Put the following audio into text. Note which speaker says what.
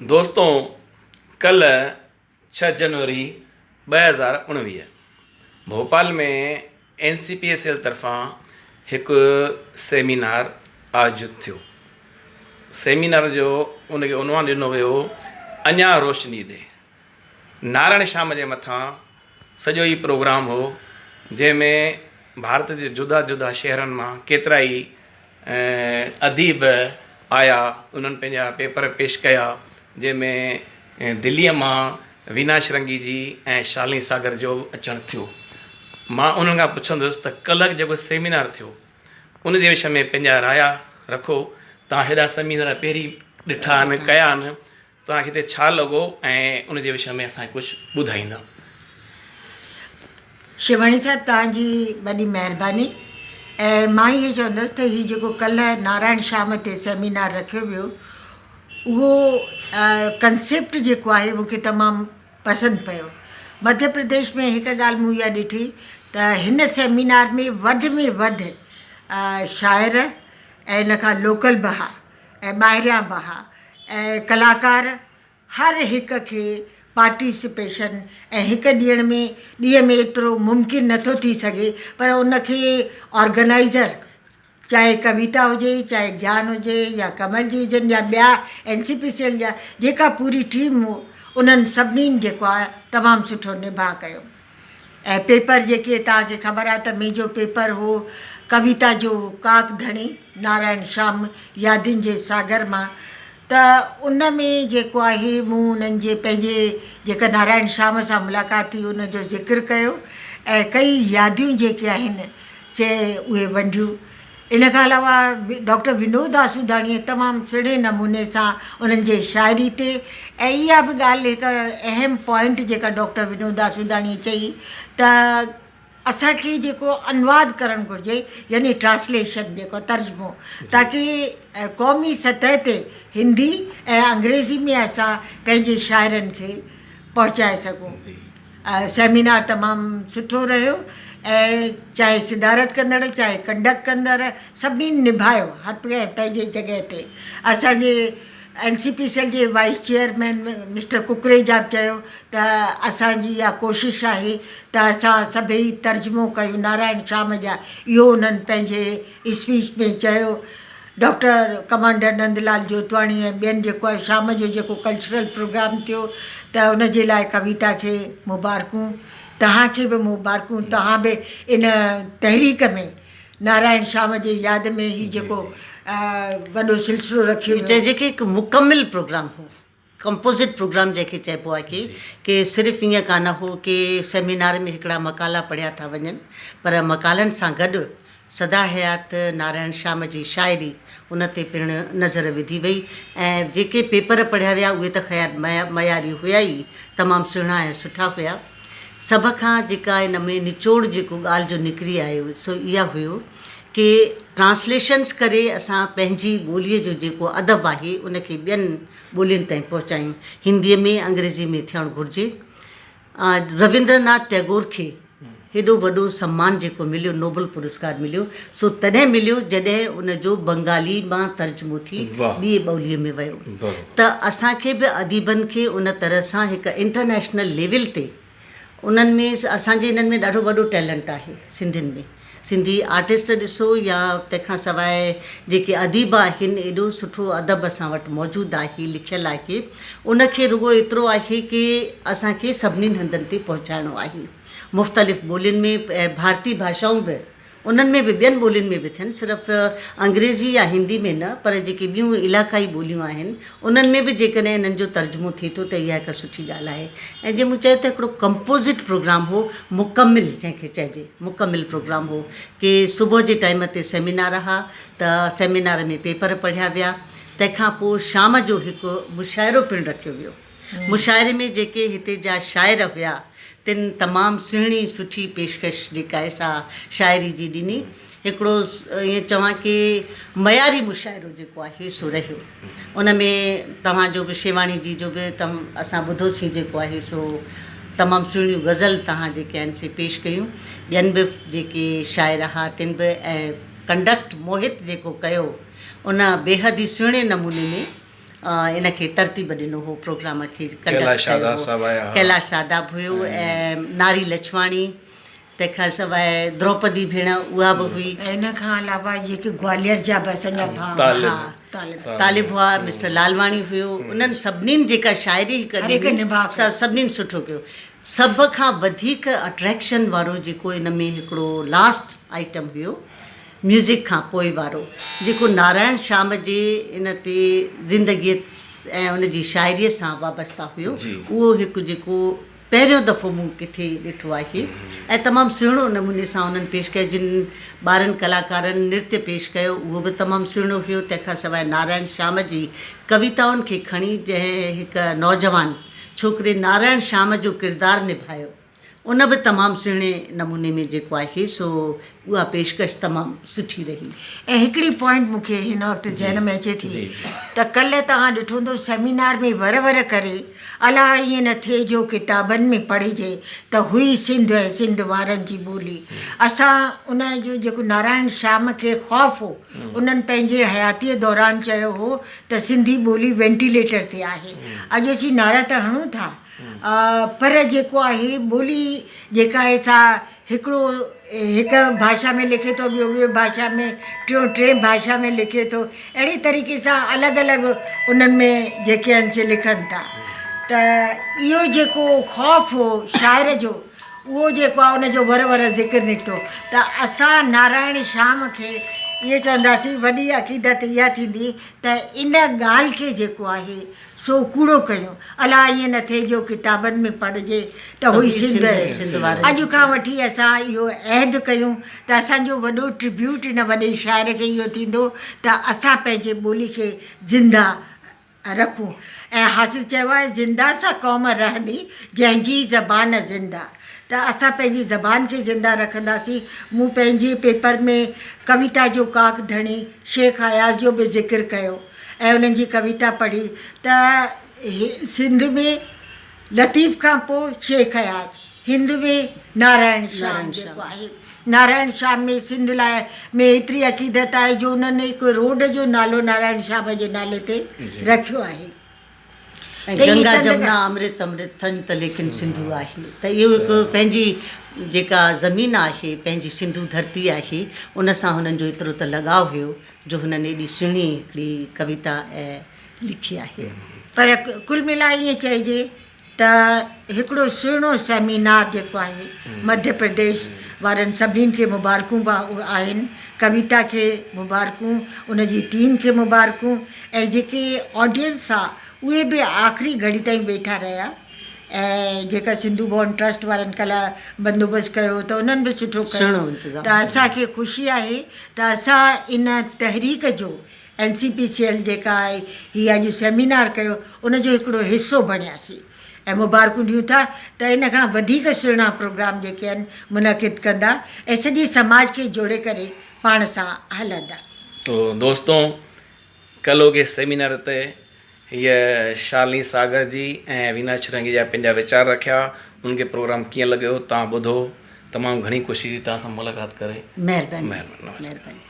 Speaker 1: دوستو ڪلهه ڇهه جنوري 2019 Bhopal ۾ N C P S L طرفان هڪ سيمينار آيوجت ٿيو. سيمينار جو ان کي عنوان ڏنو ويو هو اڃا روشني ڏي. نارائڻ شيام جي مٿان سڄو ئي پروگرام هو جنهن ۾ ڀارت جي جدا جدا شهرن مان ڪيترا ئي اديب آيا انهن پنهنجا پيپر پيش ڪيا جنهن ۾ دليء مان وينا شرنگي جي ۽ شالني ساگر جو اچڻ ٿيو مان انهن کان پڇندس ته ڪلهه جيڪو سيمينار ٿيو ان جي وشي ۾ پنهنجا رايا رکو توهان هيڏا سيمينار پهرين ڏٺا آهن ڪيا آهن توهان کي هتي ڇا لڳو ۽ ان جي وشي ۾ اسان کي ڪجهه ٻڌائيندا.
Speaker 2: شيواڻي صاحب توهان جي وڏي مهرباني ۽ مان اهو چوندس ته هي جيڪو ڪلهه نارائڻ شيام تي سيمينار رکيو ويو اهو ڪنسيپٽ جيڪو آهي مون کي تمام پسند پيو مڌيه پرديش ۾ هڪ ڳالهه مون اها ڏٺي ته هن سيمينار ۾ وڌ ۾ وڌ شاعر ۽ ان کان لوڪل به ها ۽ ٻاهريان به ها ۽ ڪلاڪار هر هڪ کي پارٽيسپيشن ۽ هڪ ڏينهن ۾ ڏينهن ۾ ايترو ممڪن نٿو ٿي سگهي پر ان کي آرگنائيزر چاهي ڪويتا هجي چاهي گيان هجي يا ڪمل جي هجن يا ٻيا اين سي پي سي ايل جا جيڪا پوري ٽيم انهن سڀني جيڪو آهي تمام سٺو نڀاء ڪيو. ۽ پيپر جيڪي توهان کي خبر آهي ته منهنجو پيپر هو ڪويتا جو ڪاڪ ڌڻي نارائڻ شيام يادين جي ساگر مان ته ان ۾ جيڪو آهي مون انهن جي پنهنجي جيڪا نارائڻ شيام سان ملاقات ٿي ان جو ذڪر ڪيو ۽ ڪئي ياديون جيڪي آهن سي اهي ونڊيون ان کان علاوه ڊاڪٽر ونود آسوداڻيء تمام سهڻي نموني سان انهن جي شاعري تي ۽ اها به ڳالهه هڪ اهم پوائنٽ جيڪا ڊاڪٽر ونود آسوداڻيء چئي ته اسان کي جيڪو انواد ڪرڻ گهرجي يعني ٽرانسليشن جيڪو ترجمو تاڪه قومي سطح تي هندي ۽ انگريزي ۾ اسان پنهنجي شاعرن کي پهچائي سگهون. سيمينار تمام سٺو رهيو ۽ چاهي صدارت ڪندڙ چاهي ڪنڊڪٽ ڪندڙ سڀني نڀايو هر ڪنهن پنهنجي جڳهه تي اسان جي اين سي پي سيل جي وائيس چيئرمين مسٽر ڪڪريجا به چيو ته اسان جي اها ڪوشش آهي ته اسان سڀئي ترجمو ڪيون نارائڻ شيام جا اهو انهن پنهنجي اسپيچ ۾ چيو ڊاڪٽر ڪمانڊر نند لال جوتواڻي ۽ ٻين جيڪو آهي شام جو جيڪو ڪلچرل پروگرام ٿيو ته ان جي لاء ڪويتا کي مبارڪون توهان کي به مبارڪون توهان به ان تحريڪ ۾ نارائڻ شيام جي ياد ۾ هي جيڪو وڏو سلسلو رکيو ويو.
Speaker 3: چئجي ڪي هڪ مڪمل پروگرام هو. ڪمپوزٽ پروگرام جنهن کي چئبو آهي ڪي ڪي صرف ائين ڪانه هو ڪي سيمينار ۾ هڪڙا مقالا پڙهيا ٿا وڃن پر مقالن سان گڏ سدا حيات نارائڻ شيام جي شاعري ان تي پڻ نظر وڌي وئي ۽ جيڪي پيپر پڙهيا ويا اهي ته خير معياري هيا ئي تمام سهڻا ۽ سٺا هيا سڀ کان جيڪا ان ۾ نچوڙ جيڪو ڳالهه جو نڪري آيو سو اها هيو ڪي ٽرانسليشنس ڪري اسان پنهنجي ٻوليء جو جيڪو ادب آهي ان کي ٻين ٻولين تائين پهچايون. هنديء ۾ انگريزي ۾ ٿيڻ گهرجي. رويندر ناٿ ٽئگور کي هيڏو وڏو سمان جيڪو مليو نوبل پرسڪار مليو سو تڏهن مليو جڏهن ان جو بنگالي مان ترجمو ٿي ٻي ٻوليء ۾ ويو ته اسان کي به اديبن کي ان طرح سان هڪ انٽرنيشنل ليول تي انهن ۾ اسان جي انهن ۾ ڏاڍو وڏو ٽيلنٽ آهي سنڌين ۾ سنڌي آرٽسٽ ڏسو يا تنهن کان سواء جيڪي اديب آهن ايڏو سٺو ادب اسان وٽ موجود آهي لکيل آهي ان کي رڳو ايترو آهي ڪي اسان کي سڀني هنڌن تي پهچائڻو آهي مختلف ٻولين ۾ ڀارتي ڀاشائون به انهن ۾ به ٻين ٻولين ۾ به ٿين صرف انگريزي يا هندي ۾ نه پر جيڪي ٻيون علاقائي ٻوليون آهن انهن ۾ به جيڪڏهن انهن جو ترجمو ٿئي ٿو ته اها هڪ سٺي ڳالهه آهي ۽ جيئن مون چيو ته هڪڙو ڪمپوزٽ پروگرام هو مڪمل جنهن کي چئجي مڪمل پروگرام هو ڪي صبح جي ٽائيم تي سيمينار ها ته سيمينار ۾ پيپر پڙهيا ويا تنهن کان پوء شام جو هڪ مشاعرو پڻ رکيو ويو. مشاعري ۾ جيڪي هتي جا شاعر هيا تن تمام سهڻي سٺي پيشڪش جيڪا آهي سا شاعري جي ڏني. هڪڙو ائين چوان ڪي معياري مشاعرو جيڪو آهي سو رهيو. ان ۾ توهان جو به شيواڻي جي جو به تم اسان ٻڌوسين جيڪو آهي سو تمام سهڻيون غزل توهان جيڪي آهن سي پيش ڪيون. ٻين به جيڪي شاعر ها تن به ۽ ڪنڊڪٽ موهت جيڪو ڪيو ان بيحد ئي سهڻي نموني ۾ ان کي ترتيب ڏنو هو پروگرام کي ڪنڊڪٽ ڪيو هو ڪيلاش شاداب هيو ۽ ناري لڇواڻي تنهن کان سواء دروپدي ڀيڻ اها به هئي.
Speaker 2: ۽ ان کان علاوه جيڪي گواليار جا به اسان جا ڀاء هئا
Speaker 3: طالب هئا مسٽر لالواڻي هيو انهن سڀنين جيڪا شاعري هڪ ڏني سا سڀنين سٺو ڪيو. سڀ کان وڌيڪ اٽريڪشن وارو جيڪو ان ۾ هڪڙو لاسٽ آئٽم هيو ميوزڪ کان پوء وارو جيڪو نارائڻ شيام جي ان تي زندگيء ۽ ان جي شاعريء سان وابسته هيو اهو هڪ جيڪو پهريون دفعو مون ڪٿي ڏٺو آهي ۽ تمام سهڻو نموني سان انهن پيش ڪيو جن ٻارن ڪلاڪارن نرتيه پيش ڪيو اهو به تمام سهڻو هيو تنهن کان سواء نارائڻ شيام جي ڪويتائن کي کڻي جنهن هڪ نوجوان ڇوڪري نارائڻ شيام جو ڪردار نڀايو ان به تمام سهڻي نموني ۾ جيڪو آهي سو اها پيشڪش تمام سٺي رهي.
Speaker 2: ۽ هڪڙي پوائنٽ مون کي هن وقت ذهن ۾ اچي ٿي ته ڪلهه توهان ڏٺو هوندو سيمينار ۾ ور ور ڪري الاء ائين نه ٿئي جو ڪتابن ۾ پڙهجي ته هئي سنڌ ۽ سنڌ وارن جي ٻولي اسان ان جو جيڪو نارائڻ شيام کي خوف هو انهن پنهنجي حياتيء دوران چيو هو ته سنڌي ٻولي وينٽيليٽر تي آهي اڄ اسين نعرا ته هڻون ٿا پر جيڪو آهي ٻولي جيڪا آهي سا هڪڙو هڪ ڀاشا ۾ لکي ٿو ٻيو ٻي ڀاشا ۾ ٽيون ٽين ڀاشا ۾ لکي ٿو اهڙي طريقي سان الڳ الڳ انهن ۾ جيڪي آهن سي لکن ٿا ته اهو جيڪو خوف هو شاعر جو اهو جيڪو آهي ان جو ور ور ذڪر نڪتو ته اسان نارائڻ شيام کي اهو چونداسين وڏي عقيدت اها ٿيندي ته ان ڳالهه کي جيڪو آهي سو ڪوڙو ڪيون. الا ائين نه ٿئي جو ڪتابن ۾ پڙهجي ته هئي سنڌ ۽ اڄ کان وٺي اسان اهو عهد ڪيون ته اسان جو وڏو ٽربيوٽ ان وڏي شاعر کي اهو ٿيندو ته اسان پنهنجي ٻولي کي زنده رکون ۽ حاصل چيو آهي زنده سا قوم رهندي جنهن جي زبان زنده ته اسان پنهنجي زبان کي زنده رکنداسين مون پنهنجي پيپر ۾ ڪويتا جو ڪاڪ ڌڻي شيخ اياز جو به ذڪر ڪيو. ۽ انهن جي ڪويتا پڙهي ته سنڌ ۾ لطيف کان پوء شيخ اياز، هند ۾ نارائڻ شيام جيڪو آهي، نارائڻ شيام ۾ سنڌ لاء ۾ ايتري عقيدت آهي جو انهن هڪ روڊ جو نالو نارائڻ شيام جي نالي تي رکيو آهي.
Speaker 3: ۽ گنگا جمنا امرت امرت ٿڃ ته ليڪن سنڌو آهي ته اهو هڪ پنهنجي جيڪا زمين آهي پنهنجي سنڌو ڌرتي آهي ان سان هنن جو ايترو ته لڳاء هيو جو هنن ايڏي سهڻي هڪڙي ڪويتا لکي آهي.
Speaker 2: پر ڪل ملائي ائين چئجي ته هڪڙو سهڻو سيمينار جيڪو آهي مڌيه پرديش وارن سڀني کي مبارڪون به آهن ڪويتا کي مبارڪون ان جي ٽيم کي مبارڪون ۽ جيڪي آڊينس آ اهي به آخري گهڙي تائين ويٺا رهيا ۽ جيڪا سنڌو ڀون ٽرسٽ وارن ڪلهه بندوبست ڪيو ته انهن به سٺو ڪيو ته اسان کي خوشي آهي ته اسان ان تحريڪ جو N C P C L جيڪا آهي هي اڄ سيمينار ڪيو ان جو هڪڙو حصو بڻياسين ۽ مبارڪون ڏيون ٿا ته ان کان وڌيڪ سهڻا پروگرام جيڪي آهن منعقد ڪندا ۽ سڄي سماج کي جوڙي ڪري پاڻ سان هلندا.
Speaker 1: تو دوستو ڪلهوڪي سيمينار تي هيء شالني ساگر جي ۽ وينا شرنگي جا پنهنجا ويچار رکيا انهن کي پروگرام ڪيئن لڳيو توهان ٻڌو تمام گهڻي خوشي ٿي توهان سان ملاقات ڪري
Speaker 3: مهرباني
Speaker 1: مهرباني نمسڪار.
Speaker 3: مهرباني.